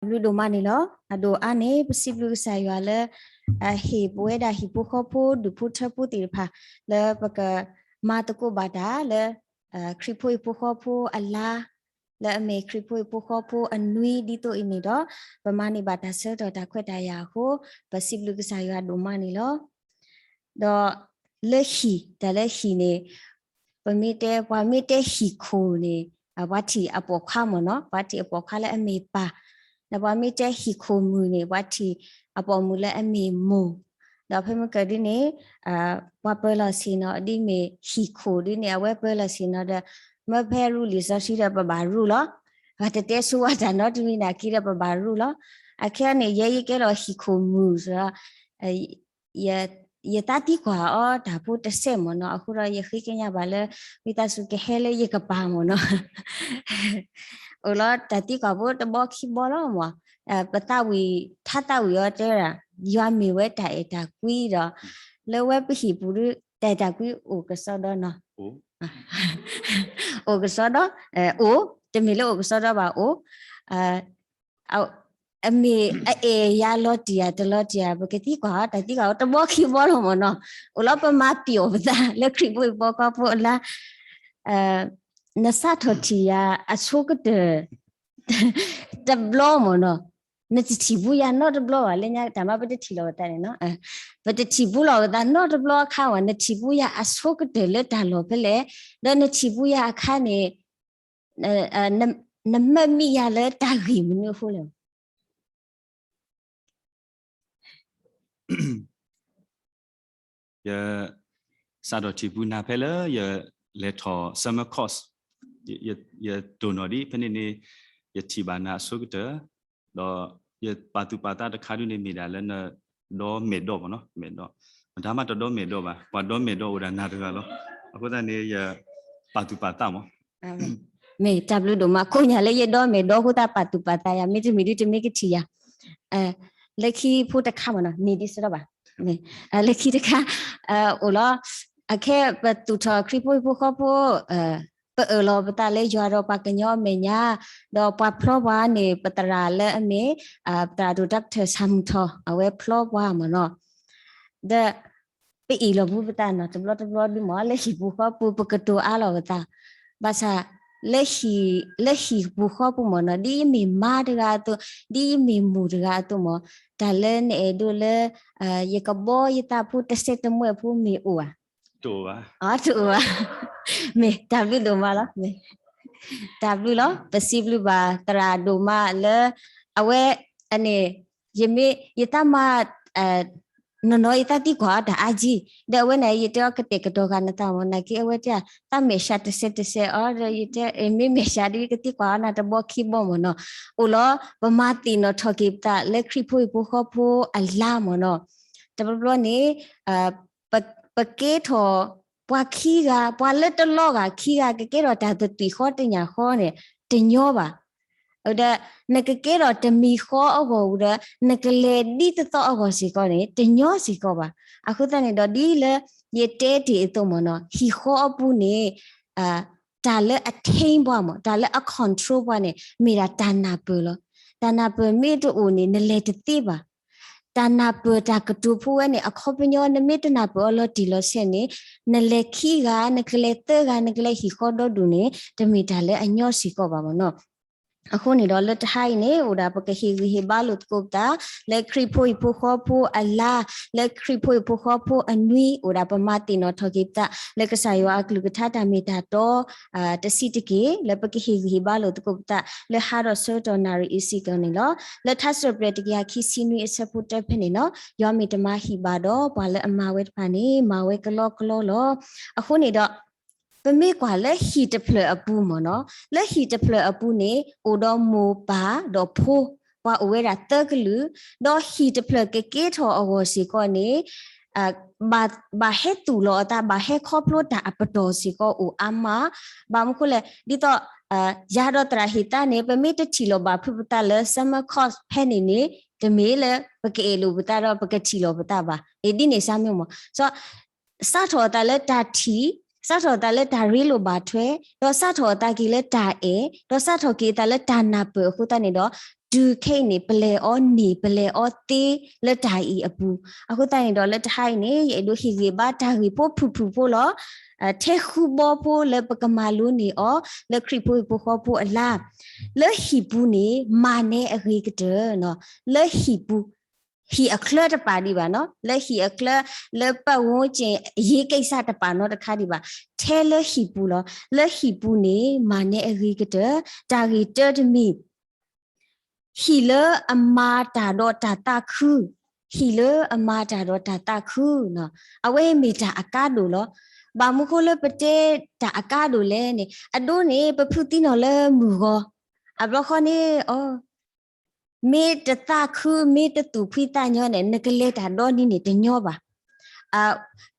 ဘျုးဒိၣ်မးန့ၣ်လီၤ. အဒိၣ်အါန့ၣ် ပစံးဘျုးကစၢ်ယွၤလၢ ဟ့ၣ်ပဝဲဒၣ်ဟံၣ်ဖိဃီဖိ ဒူၣ်ဖိထၢဖိသ့ၣ်တဖၣ် လၢပကမၤသကိးဘၣ်တၢ်လၢ ခရံာ်ဖိဟံၣ်ဖိဃီဖိအလါ လၢအမ့ၢ်ခရံာ်ဖိဟံၣ်ဖိဃီဖိအနွံ ဒ်သိးအံၤန့ၣ်ဒီး ပမၤန့ၢ်ဘၣ်တၢ်ဆၢကတီၢ်တၢ်ခွဲးတၢ်ယာ်အဃိ ပစံးဘျုးကစၢ်ယွၤဒိၣ်မးန့ၣ်လီၤ. ဒီးလၢဟံၣ် တၢ်လၢဟံၣ်န့ၣ် ပမ့ၢ်တဲ ပှၤမ့ၢ်တဲဟံၣ်ခိၣ်န့ၣ် ပှၤထံၣ်အပိာ်ခွါမ့ၢ်နီၤ, ပှၤထံၣ်အပိာ်ခွါလၢအမ့ၢ်ပၢ်, ဒီးပှၤမ့ၢ်တဲဟံၣ်ခိၣ်မုၣ်န့ၣ် ပှၤထံၣ်အပိာ်မုၣ်လၢအမ့ၢ်မိၢ်, ဒီးဖဲမုၢ်ကၢၢ်ဒ်န့ၣ် ပှၤပၢၤလီၢ်ဆ့ၣ်နီၤ ဒ်မ့ၢ်ဟံၣ်ခိၣ်ဒ်န့ၣ် အဝဲပၢၤလီၢ်ဆ့ၣ်နီၤဒီး မၢဖဲရူလံာ်စီဆှံဒီးပဘၣ်ရူလီၤ. ပတတဲဆိဝဲတၢ်နီတမံၤနာ်က့ဒီးပဘၣ်ရူလီၤ. အခဲအံၤန့ၣ် ယဲယကဲလီၤဟံၣ်ခိၣ်မုၣ်စ့ၢ် ယသးသံကွၢ်အီၤတၢ်ဖိတစဲးမ့ၢ်နီၤ, အဃိဒီးယဃ့ကညးဘၣ်လၢ ဝံသးစူၤကဟဲလၢယကပၤမ့ၢ်နီၤ. အိၣ်လီၤတၢ်သံကွၢ်ဖိတဘီခံဘီလီၤမ့ၢ်, ပသးဝံၣ်ထါသးဝံၣ်အီၤတဲဒၣ် ယွၤမ့ၢ်ဝဲတၢ်အဲၣ်တၢ်ကွံဒီး လၢဝဲပဟံၣ်ပူၤဒ် တၢ်အဲၣ်တၢ်ကွံအိၣ်ကစီဒီနီၤ, အိၣ်ကစီဒီ, အိၣ်, တမ့ၢ်လၢအိၣ်ကစီဒီဘၣ် အိၣ် အမ့ၢ်အအဲၣ်ယၤလီၤတံၢ်ဧါတလီၤတံၢ်ဧါ ပကသံကွၢ်အီၤတၢ်သံကွၢ်ဖိတဘီခံဘီလီၤမ့ၢ်နီၤ. အိၣ်လီၤပမၤပျီၣ်ပသးလၢခရံာ်ဖိဟံၣ်ဖိဃီဖိအလါ, နစးထီၣ်ထံၣ်ယၤအဆိကတၢၢ် တဘျီမ့ၢ်နီၤ, နတထံၣ်ဘူးယၤနီတဘျီဘၣ် လၢညါတၢ်မၤပတထံၣ်လီၤပသးန့ၣ်နီၤ, ပတထံၣ်ဘူးလီၤပသးနီတဘျီအခါဝဲ နထံၣ်ဘူးယၤအဆိကတၢၢ်လၢတၢ်လီၢ်ဖဲလဲၣ်, ဒီးနထံၣ်ဘူးယၤအခါန့ၣ် နမၢမံယၤလၢတၢ်ဂ့ၢ်မနုၤအဃိလဲၣ်. ယစးထီၣ်ထံၣ်ဘူးနၤဖဲလၢ ယလဲၤထီၣ် summer course, ယတိၢ်နီၣ်ဒ်ဖဲန့ၣ်န့ၣ် ယထံၣ်ဘၣ်နၤအဆိကတၢၢ်, ဒီးယပာ်သူၣ်ပာ်သးတခါဒ်န့ၣ် မ့ၢ်ဒၣ်လၢနဒီမဲာ်ဒီမ့ၢ်နီၤ, မဲာ်ဒီ, မတၤမးတဒီမဲာ်ဒီဘၣ်, ပှၤဒီမဲာ်ဒီအိၣ်ဒၣ်နၤတဂၤလီၤ. အဃိသတးန့ၣ် ယပာ်သူၣ်ပာ်သးမ့ၢ် မ့ၢ်တၢ်ဘျုးဒိၣ်မး ကိးညါလၢယဒီမဲာ်ဒီအဃိသတးပာ်သူၣ်ပာ်သးယၤ မ့တမ့ၢ်ဒ်တမ့ၢ်ကထံၣ်ယၤ, လၢခံဖိတခါမ့ၢ်နီၤ န့ၢ်ဒ်စ့ၢ်ဒီးဘၣ်, လၢခံတခါ အိၣ်လီၤ, အခဲပသူၣ်ထီၣ်ခရံာ်ဖိဟံၣ်ဖိဃီဖိ ပအၢၣ်လီၤပသးလၢယွၤဒီးပှၤကညီအမဲာ်ညါ, ဒီးပှၤဖျီပှၤန့ၣ် ပသရၣ်လၢအမ့ၢ် ပသရၣ်ဒိၣ် Doctor ဆၣ်မုၢ်ထီၣ် အဝဲဖျီပှၤမ့ၢ်နီၤ, ဒီး ပအ့ၣ်လိာ်ဘူးပသးနီၤ တဘျီတဘျီဒ်မ့ၢ် လၢဟံၣ်ပူၤဃီပူၤ ပကတိၤအါလီၤပသး, ဘၣ်ဆၣ် လၢဟံၣ်ပူၤဃီပူၤမ့ၢ်နီၤ ဒ်ယမ့ၢ်မါတဂၤအသိး ဒ်ယမ့ၢ်မိၢ်တဂၤအသိးမ့ၢ် တၢ်လၢနအဲၣ်ဒိးလၢ ယကဘီယသးဖိတစဲးတမှဲးဖိမ့ၢ်အိၣ်ဧါ, တအိၣ်ဘၣ်, မ့ၢ်တၢ်ဘျုးဒိၣ်မးလီၤ, တၢ်ဘျုးလီၤ ပစံးဘျုးဘၣ်သရၣ်ဒိၣ်မးလၢ အဝဲ အန့ၣ် ယမ့ၢ် ယသးမၤ နီၢ်နီၢ်ယသးသံကွၢ်အီၤတၢ်အါကံ, ဒီးအဝဲန့ၣ် ယတဲအီၤကတဲာ်ကတီၤဃာ်နသးမ့ၢ် နာ်က့အဝဲတဲ သးမဲာ်ဆှးတစဲးတစဲးအီၤ ဒီးယတဲ မ့ၢ်မဲာ်ဆှးဒ်ကသံကွၢ်အီၤနၤတဘီခံဘီမ့ၢ်နီၤ, အိၣ်လီၤ ပမၤသ့ၣ်နီၣ်ထီၣ်က့ၤပသးလၢခရံာ်ဖိဟံၣ်ဖိဃီဖိအလါမ့ၢ်နီၤ, တဘျီဘျီန့ၣ် ပကဲထီၣ် ပှၤခံဂၤ ပှၤလၢတလီၤဂာ်ခံဂၤ ကကဲထီၣ်တၢ်သတွံၣ်ဃီတညၣ်ဃီန့ၣ် တညီဘၣ်. ဒီး နကကဲထီၣ်တမံၤဃီအဂီၢ်ဝံၤဒီး နကလဲၤဒ်သိးသိးအဂီၢ်စ့ၢ်ကီးန့ၣ် တညီစ့ၢ်ကီးဘၣ်. အဃိသတးန့ၣ်ဒီး ဒ်လၢယတဲတ့ၢ်အသိးမ့ၢ်နီၤ ဟံၣ်ဃီအပူၤန့ၣ် တၢ်လၢအ tame ပှၤမ့ၢ် တၢ်လၢအ control ပှၤန့ၣ် မ့ၢ်ဒၣ်တၢ်နၢ်ပၢၢ်လီၤ. တၢ်နၢ်ပၢၢ်မ့ၢ်တအိၣ်န့ၣ် နလဲၤတသ့ဘၣ်. တၢ်နၢ်ပၢၢ်တၢ်ကတိၤဖိဝဲန့ၣ် အခီပညီ နမ့ၢ်တနၢ်ပၢၢ်အီၤလီၤတံၢ်လီၤဆဲးန့ၣ် နလဲၤခံဂၤ နကလဲၤသၢဂၤ နကလဲၤဟံၣ်ဃီဒီဒူၣ်န့ၣ် တမ့ၢ်တၢ်လၢအညီစ့ၢ်ကီးဘၣ်မ့ၢ်နီၤ. အဃိန့ၣ်ဒီး လၢတဟါအံၤန့ၣ် အိၣ်ဒၣ်ပကဟ့ၣ်ဂံၢ်ဟ့ၣ်ဘါလိာ်သကိးပသး လၢခရံာ်ဖိဟံၣ်ဖိဃီဖိအလါ လၢခရံာ်ဖိဟံၣ်ဖိဃီဖိအနွံ အိၣ်ဒၣ်ပမၤသ့ၣ်နီၣ်ထီၣ်က့ၤပသး လၢကစၢ်ယွၤအကလုၢ်ကထါတၢ်မ့ၢ်တၢ်တီ တဆံးတက့ၢ် လၢပကဟ့ၣ်ဂံၢ်ဟ့ၣ်ဘါလိာ်သကိးပသး လၢဟါဒီးဆၢကတီၢ်နၣ်ရံၣ်အံၤစ့ၢ်ကီးန့ၣ်လီၤ. လၢထါစံးပတြၢၤတကယၤခံဆံနွံအဆၢဖိတၢဖဲန့ၣ်နီၤ ယွၤမ့ၢ်တမၤဟံၣ်ဘၣ်ဒီး ပှၤလၢအမၤဝဲတဖၣ်န့ၣ် မၤဝဲကလီကလီလီၤ. အဃိန့ၣ်ဒီး ပမ့ၢ်ကွၢ်လၢဟံၣ်တဖျၢၣ်အပူၤမ့ၢ်နီၤ လၢဟံၣ်တဖျၢၣ်အပူၤန့ၣ် အိၣ်ဒီးမိၢ်ပၢ်ဒီးဖိ ပှၤအိၣ်ဝဲဒၣ်သၢကလုာ်, ဒီးဟံၣ်တဖျၢၣ်ကကဲထီၣ်အဂီၢ်စ့ၢ်ကီးန့ၣ် ဘၣ်ဟဲသူၣ်လီၤအသး ဘၣ်ဟဲခီဖျိတၢ်အပတီၢ်စ့ၢ်ကီးအိၣ်အါမး, ဘၣ်မနုၤဃိလဲၣ် ဒ်သိး ယၤဒီးသရၣ်ဟ့ၣ်သါန့ၣ် ပမ့ၢ်တထံၣ်လီၤဘၣ်ဖုးပသးလၢ summer course ဖဲန့ၣ်န့ၣ် တမ့ၢ်လၢပကအဲၣ်လိာ်ပသးဒီးပကထံၣ်လီၤပသးဘၣ်. ဒ်န့ၣ်စ့ၢ်မ့ၢ်မ့ၢ် စးထီၣ်အသးလၢတၢ်ထံၣ်, စးထီၣ်အသးလၢတၢ်ရ့လိာ်ဘၣ်ထွဲ, ဒီးစးထီၣ်အသးက့ၤလၢတၢ်အဲၣ်, ဒီးစးထီၣ်က့ၤအသးလၢတၢ်နၢ်ပၢၢ်အဃိသတးန့ၣ်ဒီး တုၤခဲအံၤန့ၣ် ပလဲၤအီၤန့ၢ် ပလဲၤအီၤသ့လၢတၢ်အံၤအပူၤ. အဃိသတးန့ၣ်ဒီး လၢတဟါအံၤန့ၣ် ယအဲၣ်ဒိးဟ့ၣ်ဂံၢ်ဘါတၢ်ဂ့ၢ်ဖိဖုၣ်ဖုၣ်ဖိလီၤ. ထဲဃုဘီဖိလၢပကမၤလိန့ၢ်အီၤ လၢခရံာ်ဖိဟံၣ်ဖိဃီဖိအလါ, လၢဟံၣ်ပူၤန့ၣ် မၤနၢၤအဂ့ၤကတၢၢ်, လၢဟံၣ်ပူၤ, ဟံၣ်အချၢတပာ်ဒံးဘၣ်နီၤ, လၢဟံၣ်အချၢ, လၢပတ်ဝန်းကျင်အရေးကိစ္စတပာ်နီတခါဒံးဘၣ်, ထဲလၢဟံၣ်ပူၤလီၤ. လၢဟံၣ်ပူၤန့ၣ် မၤနၢၤအဂ့ၤကတၢၢ်, တၢ်ဂ့ၢ်တၢတမံၤ ဟံၣ်လၢအမၤတၢ်ဒီးတၢ်သးခု, ဟံၣ်လၢအမၤတၢ်ဒီးတၢ်သးခု, အဝဲမ့ၢ်တၢ်အကါဒိၣ်လီၤ. ဘၣ်မနုၤဃိလၢပတဲတၢ်အကါဒိၣ်လဲၣ်န့ၣ် အဒိန့ၣ် ပဖုးသံနီၣ်လၢမုၢ်ဂီၤ, အဘျီဃီန့ၣ် အ မ့ၢ်တသးခု မ့ၢ်တသူၣ်ဖှံသးညီန့ၣ် နကလဲၤတၢ်ဒီနံၤန့ၣ်တညီဘၣ်.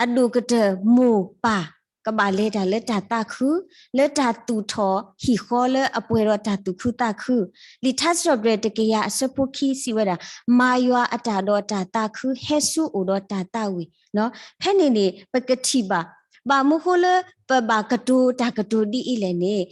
အဒိၣ်ကတၢၢ်မိၢ်ပၢ် ကဘၣ်လဲၤတၢ်လၢတၢ်သးခု, လၢတၢ်သူၣ်ထီၣ်ဟံၣ်ဃီလၢအပှဲၤဒီးတၢ်သူၣ်ခုသးခု. လံာ်ထါစံးထီၣ်ပတြၢၤတကယၤအဆၢဖိခံစံးဝဲဒၣ်, မၤယွၤအတၢ်ဒီးတၢ်သးခု ဟဲဆူအအိၣ်ဒီးတၢ်သးဝံၣ်. ဖဲန့ၣ်န့ၣ် ပကထံၣ်ဘၣ် ဘၣ်မနုၤဃိလၢပဘၣ်ကတိၤတၢ်ကတိၤဒ်အံၤလဲၣ်န့ၣ်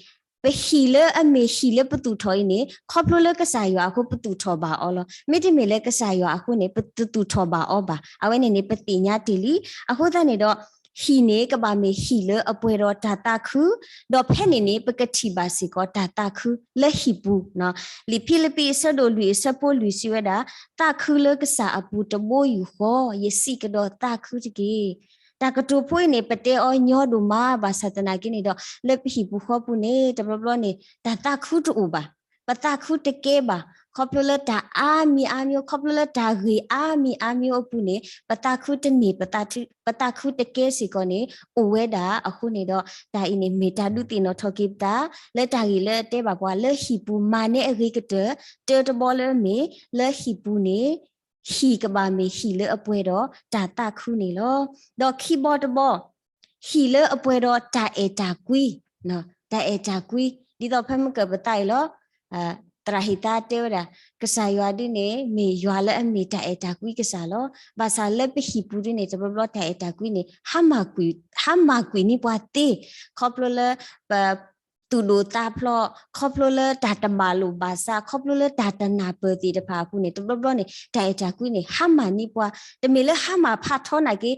ပဟံၣ်လၢအမ့ၢ်ဟံၣ်လၢပသူၣ်ထီၣ်အံၤန့ၣ် ခီဖျိလၢကစၢ်ယွၤအဃိပသူၣ်ထီၣ်ဘၣ်အီၤလီၤ. မ့တမ့ၢ်လၢကစၢ်ယွၤအဃိန့ၣ် ပတသူၣ်ထီၣ်ဘၣ်အီၤဘၣ်. အဝဲန့ၣ်န့ၣ် ပသ့ၣ်ညါတ့ၢ်လံ. အဃိသတးန့ၣ်ဒီး ဟံၣ်န့ၣ်ကဘၣ်မ့ၢ်ဟံၣ်လၢအပှဲၤဒီးတၢ်သးခု, ဒီးဖဲန့ၣ်န့ၣ် ပကထံၣ်ဘၣ်စ့ၢ်ကီးတၢ်သးခုလၢဟံၣ်ပူၤ. လံာ်ဖံလံးပံးအဆၢဒိၣ်လွံၢ်အဆၢဖိလွံၢ်စံးဝဲဒၣ်, သးခုလၢကစၢ်အပူၤတဘိယူၢ်ဃီ, ယစံးကဒီးသးခုတက့ၢ်. တၢ်ကတိၤဖိအံၤန့ၣ် ပတဲအီၤညီဒိၣ်မး ဘၣ်ဆၣ်သနာ်က့န့ၣ်ဒီး လၢပဟံၣ်ပူၤဃီပူၤန့ၣ် တဘျီဘျီန့ၣ် တၢ်သးခုတအိၣ်ဘၣ်. ပသးခုတကဲဘၣ်. ခီဖျိလၢတၢ်အါမံၤအါမံၤ, ခီဖျိလၢတၢ်ဂ့ၢ်အါမံၤအါမံၤအပူၤန့ၣ် ပသးခုတန့ၢ်, ပသးခုတကဲစ့ၢ်ကီးန့ၣ် အိၣ်ဝဲဒၣ်အဃိန့ၣ်ဒီး တၢ်အံၤန့ၣ်မ့ၢ်တၢ်ဒုးသ့ၣ်နီၣ်ထီၣ်က့ၤပသး လၢတၢ်ဂ့ၢ်လၢအတဲဘၣ်ပှၤလၢဟံၣ်ပူၤမၤနၢၤအဂ့ၤကတၢၢ်, တၢတဘီလၢအမ့ၢ် လၢဟံၣ်ပူၤန့ၣ် ဟံၣ်ကဘၣ်မ့ၢ်ဟံၣ်လၢအပှဲၤဒီးတၢ်သးခုန့ၣ်လီၤ. ဒီးခံဘီတဘီ, ဟံၣ်လၢအပှဲၤဒီးတၢ်အဲၣ်တၢ်ကွံ, တၢ်အဲၣ်တၢ်ကွံ, ဒ်သိးဖဲမုၢ်ကၢၢ်ပသးအံၤလီၤ. သရၣ်ဟ့ၣ်သါတဲဝဲဒၣ် ကစၢ်ယွၤဒ်န့ၣ် မ့ၢ်ယွၤလၢအမ့ၢ်တၢ်အဲၣ်တၢ်ကွံကစၢ်လီၤ. ဘၣ်ဆၣ်လၢပဟံၣ်ပူၤဒ်န့ၣ် တဘျီဘျီတၢ်အဲၣ်တၢ်ကွံန့ၣ် ဟါမၢ်ကွံာ်, ဟါမၢ်ကွံာ်န့ၢ်ပှၤသ့, ခီဖျိလၢပ သူၣ်ဒိၣ်သးဖျိး, ခီဖျိလၢတၢ်တဘၣ်လိာ်ဘၣ်စး, ခီဖျိလၢတၢ်တနၢ်ပၢၢ်သ့ၣ်တဖၣ်အပူၤန့ၣ် တဘျီဘျီန့ၣ် တၢ်အဲၣ်တၢ်ကွံန့ၣ် ဟါမၢ်န့ၢ်ပှၤ, တမ့ၢ်လၢဟါမၢ်ဖးထီနာ်က့,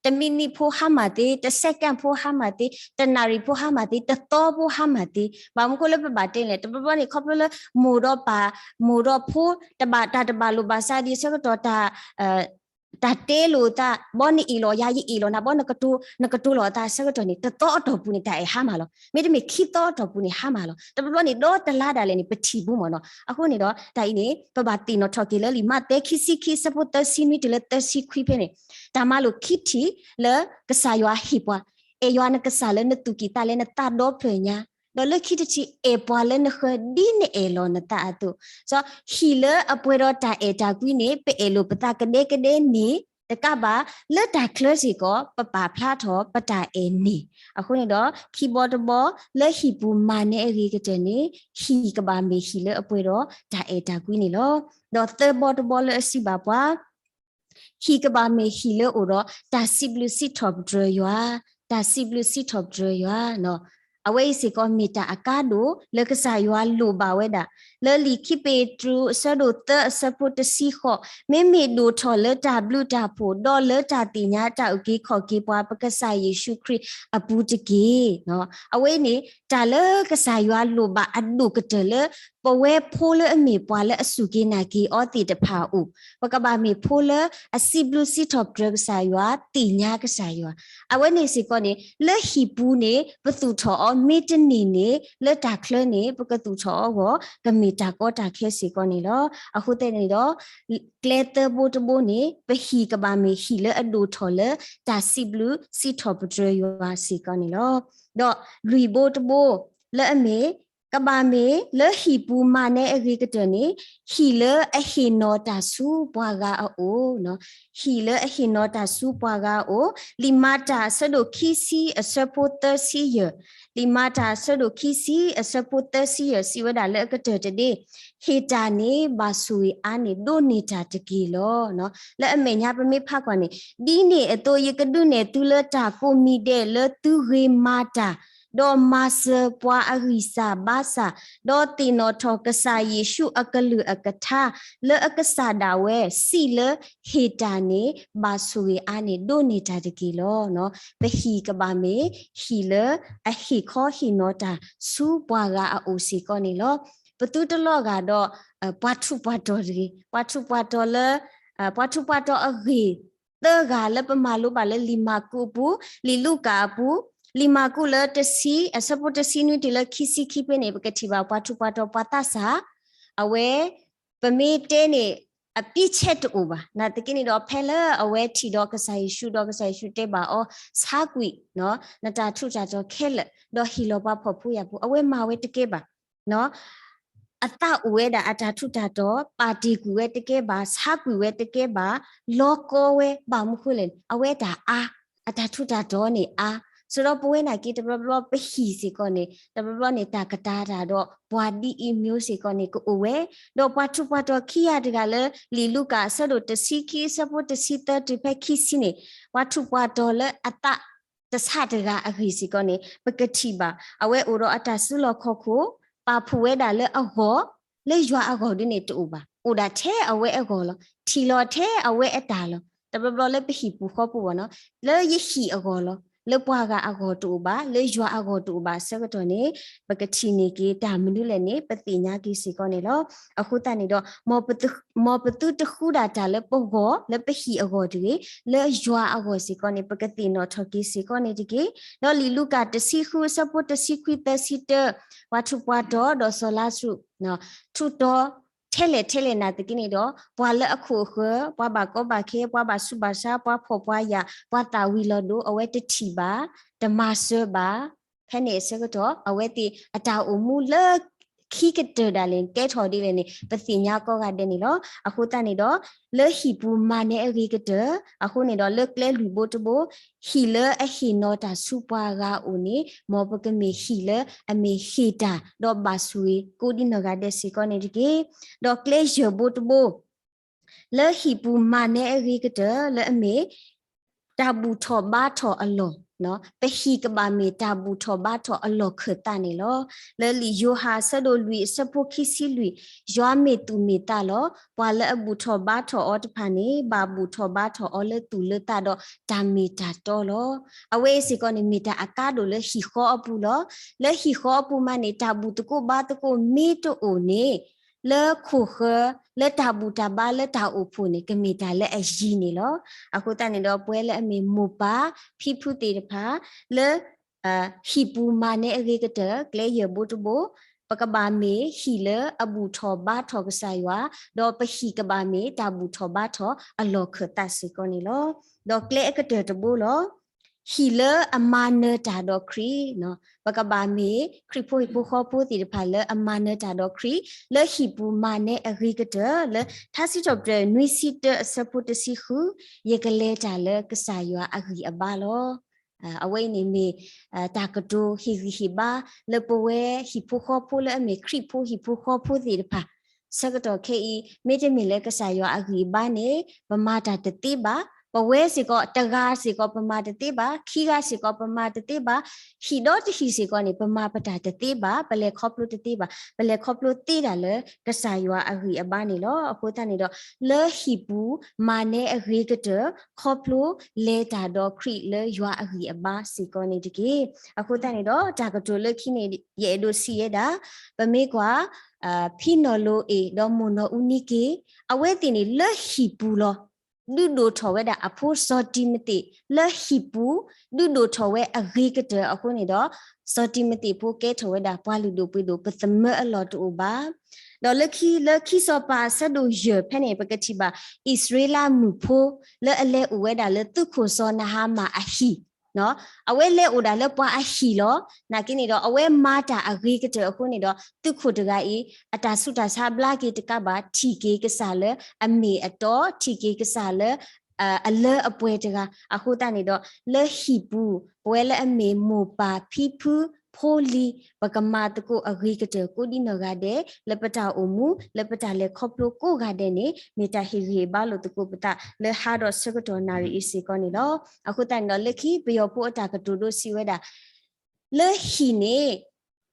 တမံးနံးဖိဟါမၢ်သ့, တစဲကၣ်ဖိဟါမၢ်သ့, တနၣ်ရံၣ်ဖိဟါမၢ်သ့, တသီဖိဟါမၢ်သ့, ဘၣ်မနုၤဃိလၢပဘၣ်တဲလဲၣ်, တဘျီဘျီန့ၣ် ခီဖျိလၢမိၢ်ဒီးပၢ်, မိၢ်ဒီးဖိ, တဘၣ်တၢ်တဘၣ်လိာ်ဘၣ်စးဒ်အဆၢကတီၢ် တၢ် တၢ်တဲလိာ်သး, ဘီနအ့ၣ်လိာ်ယၤ ယအ့ၣ်လိာ်နၤ, ဘီနကတိၤ, နကတိၤလိာ်အသးအဆၢကတီၢ်န့ၣ် တသီအတီၢ်ပူၤန့ၣ် တၢ်အဲၣ်ဟါမၢ်လီၤ. မ့တမ့ၢ်ခံသီအတီၢ်ပူၤန့ၣ် ဟါမၢ်လီၤ. တဘျီဘျီန့ၣ် ဒီတလါဒၣ်လဲာ်န့ၣ် ပထံၣ်ဘူးမၢ်နီၤ. အဃိန့ၣ်ဒီး တၢ်အံၤန့ၣ် ပဘၣ်သ့ၣ်နီၣ်ထီၣ်က့ၤလၢလံာ်မးသဲခံဆံခံ အဆၢဖိသၢဆံနွံတုၤလၢသၢဆံခွံဖဲန့ၣ်, တၢ်မၤလိာ်ခံထံၣ်လၢကစၢ်ယွၤဟ့ၣ်ပှၤ, အဲၣ်ယွၤနကစၢ်လၢနသူၣ်ကံၢ်သးလဲနသးဒီဖျၢၣ်ညါ, ဒီးလၢခံတထံၣ် အဲၣ်ပှၤလၢနဃၢၤဒ်နအဲၣ်လီၤနသးအသိး. ဒီးဟံၣ်လၢအပှဲၤဒီးတၢ်အဲၣ်တၢ်ကွံန့ၣ် ပအဲၣ်လိာ်ပသးကဒဲကဒဲန့ၣ် တကးဘၣ် လၢတၢ်ချၢစ့ၢ်ကီး ပပာ်ဖျါထီၣ်ပတၢ်အဲၣ်န့ၣ်. အဃိန့ၣ်ဒီး ခံဘီတဘီ လၢဟံၣ်ပူၤမၤနၢၤအဂ့ၤကတၢၢ်န့ၣ် ဟံၣ်ကဘၣ်မ့ၢ်ဟံၣ်လၢအပှဲၤဒီးတၢ်အဲၣ်တၢ်ကွံန့ၣ်လီၤ. ဒီးသၢဘီတဘီလၢအစံးဘၣ်ပှၤ ဟံၣ်ကဘၣ်မ့ၢ်ဟံၣ်လၢအိၣ်ဒီး တၢ်စံးဘျုးစံးထီၣ်ပတြၢၤယွၤ, တၢ်စံးဘျုးစံးထီၣ်ပတြၢၤယွၤ. အဝဲအံၤစ့ၢ်ကီးမ့ၢ်တၢ်အကါဒိၣ် လၢကစၢ်ယွၤလိၣ်ဘၣ်ဝဲဒၣ်, လၢလံာ်ခံပ့းတရူး အဆၢဒိၣ်သၢ အဆၢဖိတဆံဃိး, မ့မ့ၢ်ဒိၣ်ထီၣ်လၢတၢ်ဘျုးတၢ်ဖှိၣ် ဒီးလၢတၢ်သ့ၣ်ညါတၢ်အုၣ်က့ၤခီၣ်က့ၤပှၤ ပကစၢ်ယ့ၣ်ၡူးခရံာ်အပူၤတက့ၢ်. အဝဲအံၤန့ၣ် တၢ်လၢကစၢ်ယွၤလိၣ်ဘၣ်အဒိၣ်ကတၢၢ်လၢ ပဝဲဖိလၢအမ့ၢ်ပှၤလၢအစူၢ်က့ၤနာ်က့ၤအီၤသ့ၣ်တဖၣ်အအိၣ်, ပကဘၣ်မ့ၢ်ဖိလၢအစံးဘျုးစံးထီၣ်ပတြၢၤကစၢ်ယွၤ, သ့ၣ်ညါကစၢ်ယွၤ. အဝဲန့ၣ်စ့ၢ်ကီးန့ၣ် လၢဟံၣ်ပူၤန့ၣ် ပသူၣ်ထီၣ်အီၤ မ့တန့ၢ်န့ၣ် လၢတၢ်ချၢန့ၣ် ပကသူၣ်ထီၣ်အီၤအဂီၢ် ကမ့ၢ်တၢ်ကီတၢ်ခဲစ့ၢ်ကီးန့ၣ်လီၤ. အဃိသတးန့ၣ်ဒီး ကျဲသၢဘိတဘိန့ၣ် ပဟံၣ်ကဘၣ်မ့ၢ်ဟံၣ်လၢအဒိၣ်ထီၣ်လၢ တၢ်စံးဘျုးစံးထီၣ်ပတြၢၤယွၤစ့ၢ်ကီးန့ၣ်လီၤ. ဒီးလွံၢ်ဘိတဘိ လၢအမ့ၢ် ကဘၣ်မ့ၢ်လၢဟံၣ်ပူၤမၤနၢၤအဂ့ၤကတၢၢ်န့ၣ် ဟံၣ်လၢအဟ့ၣ်နီၤတၢ်ဆူပှၤဂၤအအိၣ်, ဟံၣ်လၢအဟ့ၣ်နီၤတၢ်ဆူပှၤဂၤအအိၣ်, လံာ်မၤတၢ်အဆၢဒိၣ်ခံဆံအဆၢဖိသၢဆံယဲၢ်, လံာ်မၤတၢ်အဆၢဒိၣ်ခံဆံအဆၢဖိသၢဆံယဲၢ် စံးဝဲဒၣ်လၢအကတၢၢ်တဒ့, ဟ့ၣ်တၢ်န့ၣ် ဘၣ်ဆိၣ်ဂ့ၤအါန့ၢ်ဒိးန့ၢ်တၢ်တက့ၢ်လီၤ. လၢအမဲာ်ညါပမ့ၢ်ဖးကွၢ်န့ၣ် ဒ်န့ၣ်အသိး ယကဒုးနဲၣ်သုလၢတၢ်ကိးမံၤဒဲးလၢသုဂ့ၤမၤတၢ် ဒီးမၤစၢၤပှၤအဂံၢ်စၢ်ဘါစၢ်, ဒီးသ့ၣ်နီၣ်ထီၣ်ကစၢ်ယ့ၣ်ၡူးအကလုၢ်အကထါ, လၢအကစၢ်ဒၣ်ဝဲစံးလၢဟ့ၣ်တၢ်န့ၣ် ဘၣ်ဆိၣ်ဂ့ၤအါန့ၢ်ဒိးန့ၢ်တၢ်တက့ၢ်လီၤ. ပဟံၣ်ကဘၣ်မ့ၢ်ဟံၣ်လၢအဟ့ၣ်ခီဟ့ၣ်နီၤတၢ်ဆူပှၤဂၤအအိၣ်စ့ၢ်ကီးန့ၣ်လီၤ. ပသုတလီၤဂာ်ဒီး ပှၤထူးပှၤတီၤတဂ့ၤ, ပှၤထူးပှၤတီၤလၢ ပှၤထူးပှၤတီၤအဂ့ၢ်သၢဂၤလၢပမၤလိဘၣ်လၢလံာ်မၢ်ကူးအပူၤ, လံာ်လူၤကၣ်အပူၤ, လံာ်မၢ်ကူးလၢတဆံ အဆၢဖိတဆံနွံတုၤလၢခံဆံခံဖဲန့ၣ် ပကထံၣ်ဘၣ်ပှၤထူးပှၤတီၤပှၤသးစၢ်, အဝဲ ပမ့ၢ်တဲန့ၣ် အပြစ်ချက်တအိၣ်ဘၣ်. နာ်သက့န့ၣ်ဒီး ဖဲလၢအဝဲထံၣ်ဒီးကစၢ်ယ့ၣ်ၡူးဒီးကစၢ်ယ့ၣ်ၡူးတဲဘၣ်အီၤ ဆါကွံာ် နတၢ်ထူးတၢ်တီၤခဲလၢာ် ဒီးဟ့ၣ်လီၤပှၤဖှီၣ်ဖိယာ်ဖိ အဝဲမၤဝဲတကဲဘၣ်. အသးအိၣ်ဝဲဒၣ်အတၢ်ထူးတၢ်တီၤ ပာ်တ့ၢ်ကွံာ်ဝဲတကဲဘၣ်, ဆါကွံာ်ဝဲတကဲဘၣ်, လီၤကီဝဲဘၣ်မနုၤဃိလဲၣ်န့ၣ် အဝဲတၢ်အါ, အတၢ်ထူးတၢ်တီၤန့ၣ်အါ. စံးဒီးပဝဲနာ်က့တဘျီဘျီပဟံၣ်စ့ၢ်ကီးန့ၣ် တဘျီဘျီန့ၣ် တၢ်ကတာ်တၢ်ဒီးပှၤဒ်အံၤမျိုးစ့ၢ်ကီးန့ၣ် ကအိၣ်ဝဲ, ဒီးပှၤထူးပှၤတီၤခံဂၤတဂၤလၢ လံာ်လူၤကၣ်အဆၢဒိၣ်တဆံခံ အဆၢဖိတဆံသၢတုၤဖဲခံဆံန့ၣ် ပှၤထူးပှၤတီၤလၢအသး တဆးတဂၤအဂ့ၢ်စ့ၢ်ကီးန့ၣ် ပကထံၣ်ဘၣ် အဝဲအိၣ်ဒီးအတၢ်စုလီၢ်ခီၣ်ခိၣ် ပာ်ဖှိၣ်ဝဲဒၣ်လၢအဂီၢ်, လၢယွၤအဂီၢ်ဒ်န့ၣ်တအိၣ်ဘၣ်, အိၣ်ဒၣ်ထဲအဝဲအဂီၢ်လီၤ. ထံၣ်လီၤထဲအဝဲအတၢ်လီၤ. တဘျီဘျီလၢပဟံၣ်ပူၤဃီပူၤဘၣ်နီၤ, လၢယဟံၣ်အဂီၢ်လီၤ. လၢပှၤဂၤအဂီၢ်တအိၣ်ဘၣ်, လၢယွၤအဂီၢ်တအိၣ်ဘၣ်အဆၢကတီၢ်န့ၣ် ပကထံၣ်န့ၢ်က့ၤတၢ်မနုၤလဲၣ်န့ၣ် ပသ့ၣ်ညါက့ၤစ့ၢ်ကီးန့ၣ်လီၤ. အဃိသတးန့ၣ်ဒီး မ်ပသုတဃုဒၣ်တၢ်လၢပဂီၢ် လၢပဟံၣ်အဂီၢ်တဂ့ၤ, လၢယွၤအဂီၢ်စ့ၢ်ကီးန့ၣ် ပကသ့ၣ်နီၣ်ထီၣ်က့ၤစ့ၢ်ကီးန့ၣ်တက့ၢ်. ဒီးလံာ်လူၤကၣ်တဆံဃု အဆၢဖိတဆံခွံ သၢဆံတၢ, ပှၤထူးပှၤတီၤဒီးစီၤလါစရူး ထူးတီၤထဲလဲၣ်ထဲလဲၣ်နာ်သက့န့ၣ်ဒီး ပှၤလၢအခိၣ်အဃၢၤ, ပှၤဘၣ်ကီဘၣ်ခဲ, ပှၤဘၣ်ဆူးဘၣ်ဆါ, ပှၤဖှီၣ်ပှၤယာ်, ပှၤသၣ်ဝံၤလီၤဒိ အဝဲတထံၣ်ဘၣ်, တမၤစၢၤဘၣ်. ဖဲန့ၣ်အဆၢကတီၢ် အဝဲသ့ၣ်အတၢ်အိၣ်မူလၢခံကတၢၢ်ဒၣ်လဲာ် ကဲထီၣ်ဒ်လဲၣ်န့ၣ် ပသ့ၣ်ညါကိးဂၤဒဲးန့ၣ်လီၤ. အဃိသတးန့ၣ်ဒီး လၢဟံၣ်ပူၤမၤနၢၤအဂ့ၤကတၢၢ် အဃိန့ၣ်ဒီး လၢကျဲလွံၢ်ဘိတဘိ ဟံၣ်လၢအဟ့ၣ်နီၤတၢ်ဆူပှၤဂၤအအိၣ်န့ၣ် မ်ပကမ့ၢ်ဟံၣ်လၢအမ့ၢ်ဟ့ၣ်တၢ် ဒီးဘၣ်ဆိၣ်ဂ့ၤ ကိးဒံနီၢ်ဂၤဒဲးစ့ၢ်ကီးန့ၣ်တက့ၢ်. ဒီးကျဲယဲၢ်ဘိတဘိ လၢဟံၣ်ပူၤမၤနၢၤအဂ့ၤကတၢၢ် လၢအမ့ၢ် တၢ်ဘူၣ်ထီၣ်ဘါထီၣ်အလီၢ်, ပဟံၣ်ကဘၣ်မ့ၢ်တၢ်ဘူၣ်ထီၣ်ဘါထီၣ်အလီၢ်ခၢၣ်သးန့ၣ်လီၤ. လၢလံာ်ယိၤဟၣ်အဆၢဒိၣ်လွံၢ်အဆၢဖိခံဆံလွံၢ်, ယွၤမ့ၢ်သူၣ်မ့ၢ်သးလီၤ. ပှၤလၢအဘူၣ်ထီၣ်ဘါထီၣ်အီၤတဖၣ်န့ၣ် ဘၣ်ဘူၣ်ထီၣ်ဘါထီၣ်အီၤလၢသူၣ်လၢသးဒီးတၢ်မ့ၢ်တၢ်တီလီၤ. အဝဲအံၤစ့ၢ်ကီးန့ၣ် မ့ၢ်တၢ်အကါဒိၣ်လၢဟံၣ်ဃီအပူၤလီၤ. လၢဟံၣ်ဃီအပူၤမးန့ၣ် တၢ်ဘူၣ်သကိးဘါသကိးမ့ၢ်တအိၣ်န့ၣ် လၢခိၣ်ဃၢၤ လၢတၢ်ဘူၣ်တၢ်ဘါလၢတၢ်အိၣ်ဖှိၣ်န့ၣ် ကမ့ၢ်တၢ်လၢအယံၤန့ၣ်လီၤ. အဃိသတးန့ၣ်ဒီး ပဝဲလၢအမ့ၢ်မိၢ်ပၢ်ဖံဖုသ့ၣ်တဖၣ် လၢ ဟံၣ်ပူၤမၤနၢၤအဂ့ၤကတၢၢ် ကျဲယဲၢ်ဘိတဘိ ပကဘၣ်မ့ၢ်ဟံၣ်လၢအဘူၣ်ထီၣ်ဘါထီၣ်ကစၢ်ယွၤ, ဒီးပဟံၣ်ကဘၣ်မ့ၢ်တၢ်ဘူၣ်ထီၣ်ဘါထီၣ်အလီၢ်ခၢၣ်သးစ့ၢ်ကီးန့ၣ်လီၤ. ဒီးကျဲအကတၢၢ်တဘိလီၤ. ဟံၣ်လၢအမၤနၢၤတၢ်ဒီးခရံာ်, ပကဘၣ်မ့ၢ်ခရံာ်ဖိဟံၣ်ဖိဃီဖိသ့ၣ်တဖၣ်လၢအမၤနၢၤတၢ်ဒီးခရံာ် လၢဟံၣ်ပူၤမၤနၢၤအဂ့ၤကတၢၢ်လၢ ထါစံးထီၣ်ပတြၢၤနွံဆံတၢအဆၢဖိတဆံဃု, ယကလဲၤတၢ်လၢကစၢ်ယွၤအဂံၢ်အဘါလီၤ. အဝဲအံၤန့ၣ်မ့ၢ် တၢ်ကတိၤဟ့ၣ်ဂံၢ်ဟ့ၣ်ဘါ လၢပဝဲဟံၣ်ဖိဃီဖိလၢအမ့ၢ်ခရံာ်ဖိဟံၣ်ဖိဃီဖိသ့ၣ်တဖၣ် ဆၢကတီၢ်ခဲအံၤ မ့တမ့ၢ်လၢကစၢ်ယွၤအဂံၢ်အဘါန့ၣ် ပမၤတၢ်တသ့ဘၣ်. ပဝဲစ့ၢ်ကီး တဂၤစ့ၢ်ကီးပမၤတသ့ဘၣ်, ခံဂၤစ့ၢ်ကီးပမၤတသ့ဘၣ်, ဟံၣ်ဒီတဟံၣ်စ့ၢ်ကီးန့ၣ် ပမၤပတၢ်တသ့ဘၣ်, ပလဲၤခီဖျိတသ့ဘၣ်, ပလဲၤခီဖျိသ့ဒၣ်လၢကစၢ်ယွၤအဂံၢ်အဘါန့ၣ်လီၤ. အဃိသတးန့ၣ်ဒီး လၢဟံၣ်ပူၤမၤနၢၤအဂ့ၤကတၢၢ် ခီဖျိလဲၤတၢ်ဒီးခရံာ်လၢယွၤအဂံၢ်အဘါစ့ၢ်ကီးန့ၣ်တက့ၢ်. အဃိသတးန့ၣ်ဒီး တၢ်ကတိၤလၢခံန့ၣ် ယအဲၣ်ဒိးစံးဝဲဒၣ် ပမ့ၢ်ကွၢ် ဖံနီၢ်လိၤအ့ၣ် ဒီးမိၢ်နီၢ်အူနံက့ အဝဲသ့ၣ်န့ၣ်လၢဟံၣ်ပူၤလီၤ ဒုးဒိၣ်ထီၣ်ဝဲဒၣ်အဖိစီၤတံၤမသ့း လၢဟံၣ်ပူၤ ဒုးဒိၣ်ထီၣ်ဝဲအဂ့ၤကတၢၢ်အဃိန့ၣ်ဒီး စီၤတံၤမသ့းဖိကဲထီၣ်ဝဲဒၣ်ပှၤလုၢ်ဒိၣ်ပှ့ၤဒိၣ် ပသမၢအလီၢ်တအိၣ်ဘၣ်. ဒီးလၢခံ လၢခံစီၤပၤအဆၢဒိၣ်ယဲၢ်ဖဲန့ၣ် ပကထံၣ်ဘၣ် အံၣ်စရ့လးမုၣ်ဖိ လၢအလဲၤအိၣ်ဝဲဒၣ်လၢသုးခိၣ်စီၤနဟၤမၣ်အဟံၣ် အဝဲလဲၤအိၣ်ဒၣ်လၢပှၤအဟံၣ်လီၤ. နာ်က့န့ၣ်ဒီး အဝဲမၤတၢ်အဂ့ၤကတၢၢ်အဃိန့ၣ်ဒီး သုးခိၣ်တဂၤအံၤ အတၢ်ဆူးတၢ်ဆါဘျါက့ၤတကးဘၣ် ထံၣ်က့ၤကစၢ်လၢအမ့ၢ်အတီ, ထံၣ်က့ၤကစၢ်လၢ အလၢအပှဲၤတဂၤ အဃိသတးန့ၣ်ဒီး လၢဟံၣ်ပူၤ ပဝဲလၢအမ့ၢ်မိၢ်ပၢ်ဖံဖုဖိလံၤ ပကမၤသကိးအဂ့ၤကတၢၢ်ကိးဒံနီၢ်ဂၤဒဲး လၢပတၢ်အိၣ်မူ လၢပတၢ်လဲၤခီဖျိကိးဂၤဒဲးန့ၣ် မ့ၢ်တၢ်ဟ့ၣ်ဂံၢ်ဟ့ၣ်ဘါလိာ်သကိးပသး လၢဟါဒီးဆၢကတီၢ်နၣ်ရံၣ်အံၤစ့ၢ်ကီးန့ၣ်လီၤ. အဃိသတးန့ၣ်ဒီး လၢခံပယီၤဖိအတၢ်ကတိၤဒိးစံးဝဲဒၣ် လၢဟံၣ်န့ၣ်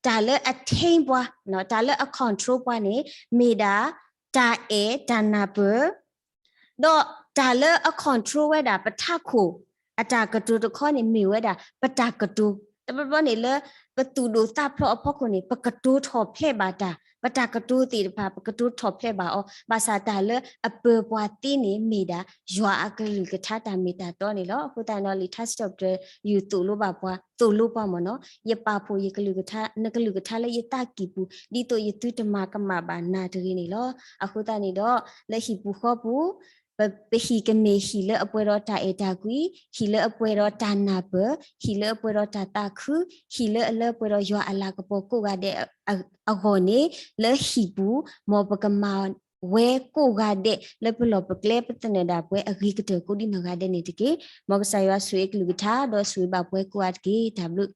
တၢ်လၢအ tame ပှၤ, တၢ်လၢအ control ပှၤန့ၣ် မ့ၢ်ဒၣ် တၢ်အဲၣ်တၢ်နၢ်ပၢၢ်, ဒီးတၢ်လၢအ control ဝဲဒၣ် ပထးခိၣ်အတၢ်ကတိၤတခီန့ၣ် မ့ၢ်ဝဲဒၣ် ပတၢ်ကတိၤ, တဘျီဘျီန့ၣ်လၢ ပသူၣ်ဒိၣ်သးဖျိးအဖီခိၣ်န့ၣ် ပကတိၤထီၣ်ဖျဲးဘၣ်တၢ်, ပတၢ်ကတိၤသ့ၣ်တဖၣ် ပကတိၤထီၣ်ဖျဲးဘၣ်အီၤ, ဘၣ်ဆၣ်တၢ်လၢအပၢၤပှၤသ့န့ၣ် မ့ၢ်ဒၣ် ယွၤအကလုၢ်ကထါတၢ်မ့ၢ်တၢ်တီန့ၣ်လီၤ. အဃိသတးန့ၣ်ဒီး လံာ်ထါစံးထီၣ်ပတြၢၤ ယူၢ်သိၣ်လိဘၣ်ပှၤ, သိၣ်လိပှၤမ့ၢ်နီၤ, ယပာ်ဖှိၣ်ယကလုၢ်ကထါ, နကလုၢ်ကထါလၢယသးကံၢ်ပူၤ, ဒ်သိးယသုတမၤကမၣ်ဘၣ်နၤတဂ့ၤန့ၣ်လီၤ. အဃိသတးန့ၣ်ဒီး လၢဟံၣ်ပူၤဃီပူၤ ပ, ပဟံၣ်ကမ့ၢ်ဟံၣ်လၢအပှဲၤဒီးတၢ်အဲၣ်တၢ်ကွံ, ဟံၣ်လၢအပှဲၤဒီးတၢ်နၢ်ပၢၢ်, ဟံၣ်လၢအပှဲၤဒီးတၢ်သးခု, ဟံၣ်လၢအလၢပှဲၤဒီးယွၤအလၤကပီၤကိးဂၤဒဲးအဂီၢ်န့ၣ်, လၢဟံၣ်ပူၤ မ်ပကမၤဝဲကိးဂၤဒဲး လၢပလီၢ်ပကျဲ ပသနၢၣ်ဒၣ်ပှဲၤအဂ့ၤကတၢၢ်ကိးဒ်နီၢ်ဂၤဒဲးန့ၣ်တက့ၢ်. မ်ကစၢ်ယွၤဆိၣ်ဂ့ၤကလုၢ်ကထါ ဒီးဆိၣ်ဂ့ၤဘၣ်ပှၤကိးဂၤတက့ၢ်. တၢ်ဘျုး